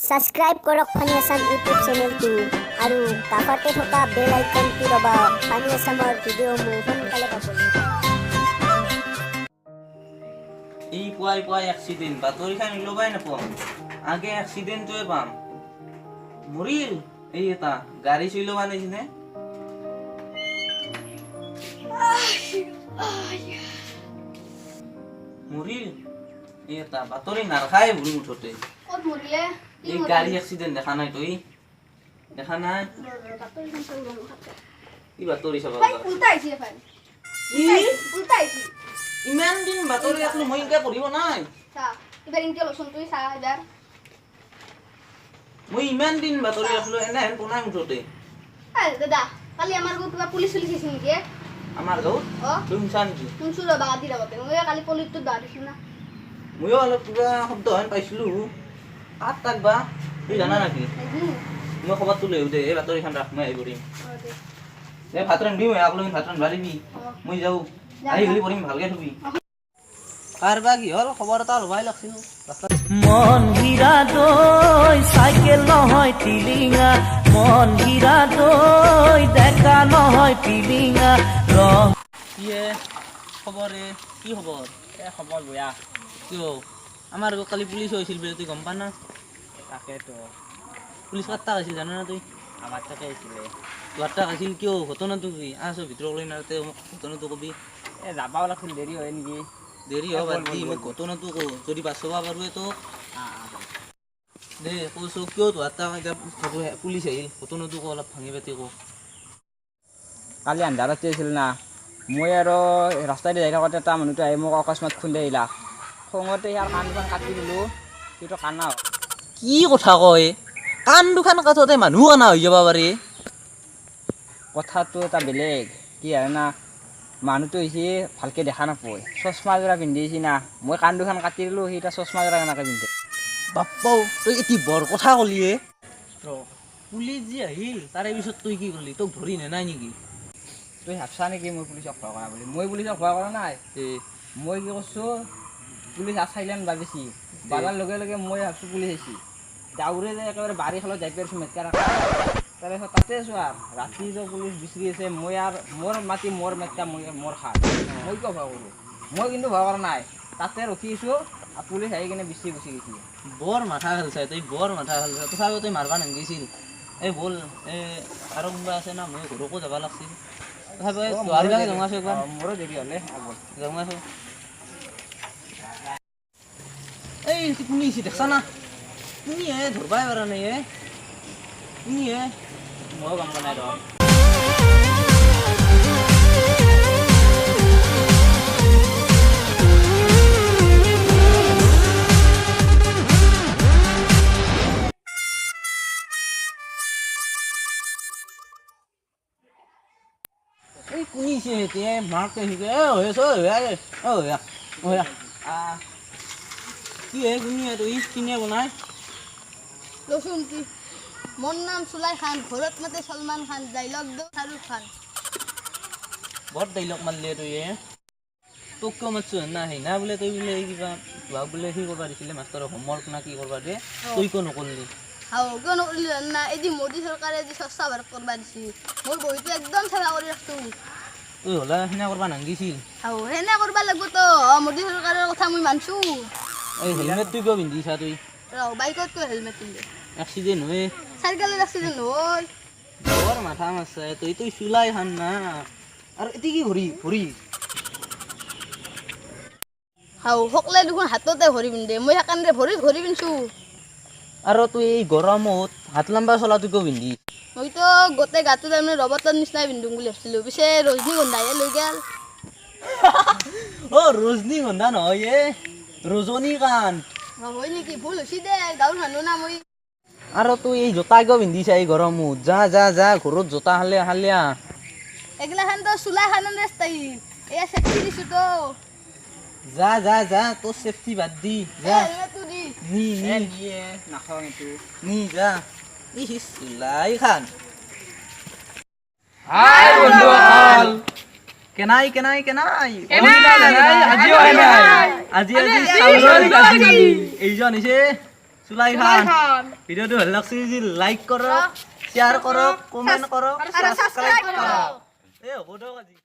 Subscribe কৰক funny Assam YouTube চেনেলটো আৰু কাষতে থকা বেল আইকনটো দবাওক ফানি আছামৰ ভিডিঅ'সমূহ সোনকালে পাবলৈ। এই পুৱাই পুৱাই এক্সিডেণ্ট, বাতৰিখন ওলাবাই নাপাওঁ, আগে এক্সিডেণ্টটোৱে পাম। মৰিল এই এটা গাড়ী চুই ল'বা নিচিনে। মৰিল এই এটা, বাতৰি নাৰখাই ভুল মুঠতে। ক'ত মৰিলে? কি এই মৰিলে? গাড়ী এক্সিডেণ্ট দেখা নাই তুই? দেখা নাই? বাতৰিখন চাব ৰ মোক হাতে। কি বাতৰি চাব? ভাই, উল্টা আহিছে ভাই। কি? উল্টা আহিছে। ইমান দিন বাতৰি ৰাখলো, মই ইনকা পঢ়িব নাই। চা, এইবাৰ ইনকে লচোন, তুই চা এইবাৰ। মই ইমান দিন বাতৰি ৰাখলো, এনেহেন পোনাই মুঠতে। এই দাদা, কালি আমাৰ গাঁৱত কিবা পুলিচ চুলিচ আহিছে নেকি এ? আমাৰ গাঁৱত? অ। তুই শুনছা নেকি? শুনছো ৰ, বাগা দি আগতে মই কালি পলিটোত বাগা দিছো না। ময়ো অলপ কিবা শব্দ হেন পাইছিলো। কাত তাক বা তুই জানা নেকি? নাজানো। মই খবৰটো লৈ আহো দে। এই বাতৰিখন ৰাখ, মই আহি পৰিম। অ, দে। এই ভাত ৰান্ধিবি, মই আগলৈ ভাত ৰান্ধবা দিবি। অ। মই যাওঁ। যা, আহি যা। গ'লি পঢ়িম, ভালকে থবি। কাৰ বা কি হ'ল, খবৰ এটা ল'বাই লাগছিল। মন হীৰা দৈ চাইকেল নহয় টিলিঙা, মন হীৰা দৈ ডেকা নহয় পিলিঙা ৰং। কি হে খবৰ এ? কি খবৰ? এ, খবৰ বেয়া। কিয়? আমাৰ গাঁৱত কালি পুলিচ হৈছিল বোলে, তুই গম পা না? তাকেতো। পুলিচ কাট্টা হৈছিল, জানা না তুই? আমাৰ তাতে আহিছিলে। তোহাৰ তাক আহিছিল? কিয়, ঘটনাটো কি? আছো ভিতৰক লৈ নাতে মোক ঘটনাটো কবি। এ, যাবাও লাগছিল, দেৰি হয় নেকি? দেৰি এ, হ'ব, বল, বাদ দি। বল, মোক বল। ঘটনাটো ক, যদি বাচাব পাৰোৱে তোক। দে, কৈছো, কিয় তোহাৰ তাক এতিয়া পুলিচ আহিল? ঘটনাটো ক, অলপ ভাঙি পাতি ক। কালি আন্ধাৰতে আছিল না, মই আৰু ৰাস্তাইদি যাই থাকোঁতে এটা মানুহটো আহি মোক অকস্মাত খুন্দাই আহিলা। খঙতে ইয়াৰ কাণ দুখন কাটি দিলোঁ, সিটো কানা হ'ল। কি কথা কয়? কাণ দুখান কাঠতে মানুহ কানা হৈ যাব পাৰে? কথাটো এটা বেলেগ কি হয় না, মানুহটো হৈছে ভালকৈ দেখা নাপায়, চশমা যোৰা পিন্ধিছি না। মই কাণ দুখন কাটি দিলোঁ, সি এতিয়া চশমা যোৰা কেনেকৈ পিন্ধে? বাপ্পাও, তই এটি বৰ কথা কলি এ। ৰ, পুলিচ যি আহিল তাৰে পিছত তই কি কৰিলি? তোক ধৰি নে নাই নেকি? তুই ভাবছা নেকি মই পুলিচক ভয় কৰা বুলি? মই পুলিচক ভয় কৰা নাই। এ। মই কি কৰিছোঁ, পুলিচ চাইলেন বাজিছি, বাজাৰ লগে লগে মই ভাবছোঁ পুলিচ আহিছি, দাউৰে যাই একেবাৰে বাৰী খালত যাই পাইছোঁ মেটকা। তাৰপিছত তাতে আছোঁ আৰু ৰাতি যে পুলিচ বিচাৰি আছে, মই আৰু মোৰ মাটি, মোৰ মেটকা, মই মোৰ খাৰ, মই কিয় ভয় কৰোঁ? মই কিন্তু ভয় কৰা নাই, তাতে ৰখি আছোঁ আৰু পুলিচ আহি কিনে বিচাৰি গুচি গৈছে। বৰ মাথা খেলছা তই, বৰ মাথা খেলছা। তথাপিও তই মাৰবা নাংগিছিল। এই ব'ল, এই আৰু কোনোবা আছে না, মই ঘৰকো যাব লাগছিল। তথাপিও দুৱাৰবিলাকে জমা আছো একবাৰ। অ, মোৰো দেৰি হ'লে ব'ল। জমা আছো। এই কোনি আহিছে দেখছা না? কোনি হে, ধৰবাই পাৰা নাই এ। কোনি হে? ময়ো গম পোৱা নাই ৰ। এই কোনি আহিছে এতিয়া? মাক আহিছে। এ হৈ আছ, হৈ অ, হৈ হৈ। কি হে, কোনি হে? তুই চিনিয়ে বনাই। লচোন তুই, মোৰ নাম চুলাই খান, ঘৰত মাতে সলমান খান, ডাইলগ দো শাহৰুখ খান। বৰ ডাইলগ মাৰলি তুই এ। তোক কিয় মাতছো না, সেই না বোলে তই বোলে এই কিবা তোমাক বোলে সি কৰবা দিছিলে মাষ্টৰে, হোমৱৰ্ক না কি কৰবা দিয়ে, তুই কিয় নকৰলি? হাও, কিয় নকৰিলো জান না? এই যে মোদী চৰকাৰে যে স্বচ্ছ ভাৰত কৰবা দিছে, মোৰ বহীটো একদম চাফা কৰি ৰাখছো। তুই হ'লে সেনা কৰবা নাংগিছিল। হাও, সেনে কৰবা লাগব তো। অ, মোদী চৰকাৰৰ কথা মই মানছো। এই হেলমেট তুই কিয় পিন্ধিছা তুই? ৰ, বাইকত কিয় হেলমেট পিন্ধে? এক্সিডেণ্ট হৈ চাইকেলত এক্সিডেণ্ট হ'ল। বৰ মাথা মাৰছা তুই। তুই চুলাই খান না আৰু এতিয়া কি ঘড়ী ঘড়ী? হাও, সকলে দেখোন হাততে ঘড়ী পিন্ধে, মই সেইকাৰণে ভৰিত ঘড়ী পিন্ধছো। আৰু তুই এই গৰমত হাত লম্বা চলা তুই কিয় পিন্ধি? মইতো গোটেই গাটো তাৰমানে ৰবটৰ নিচিনাই পিন্ধোঁ বুলি ভাবছিলো, পিছে ৰজনীগন্ধাহে লৈ গ'ল। অ, ৰজনীগন্ধা নহয় এ, ৰজনীকান্ত। অ, হয় নেকি? ভুল হৈছে দে, গাঁৱৰ মানুহ না মই। আৰু তুই এই জোতা কিয় পিন্ধিছা এই গৰমত? যা যা যা, ঘৰত জোতা হালে হালিয়া। এগিলাখান তো চোলাই খানৰে ষ্টাইল, এয়া চেফটি দিছো তো। যা যা যা, তোৰ চেফটি বাদ দি যা। হেলমেটটো দি। নি এ, নি। নিয়ে নাখাওঁ এইটো। নি যা, ই চুলাই খান। হাই বন্ধুসকল। কেনাই কেনাই কেনাই। কেনাই, আজিও কেনাই। আজি আজি চাউলৰ কাজি। এইজন হৈছে চুলাই খান। ভিডিঅ'টো ভাল লাগছে যদি লাইক কৰক, শ্বেয়াৰ কৰক, কমেণ্ট কৰক আৰু ছাবস্ক্ৰাইব কৰক। এই হ'ব দিয়ক আজি।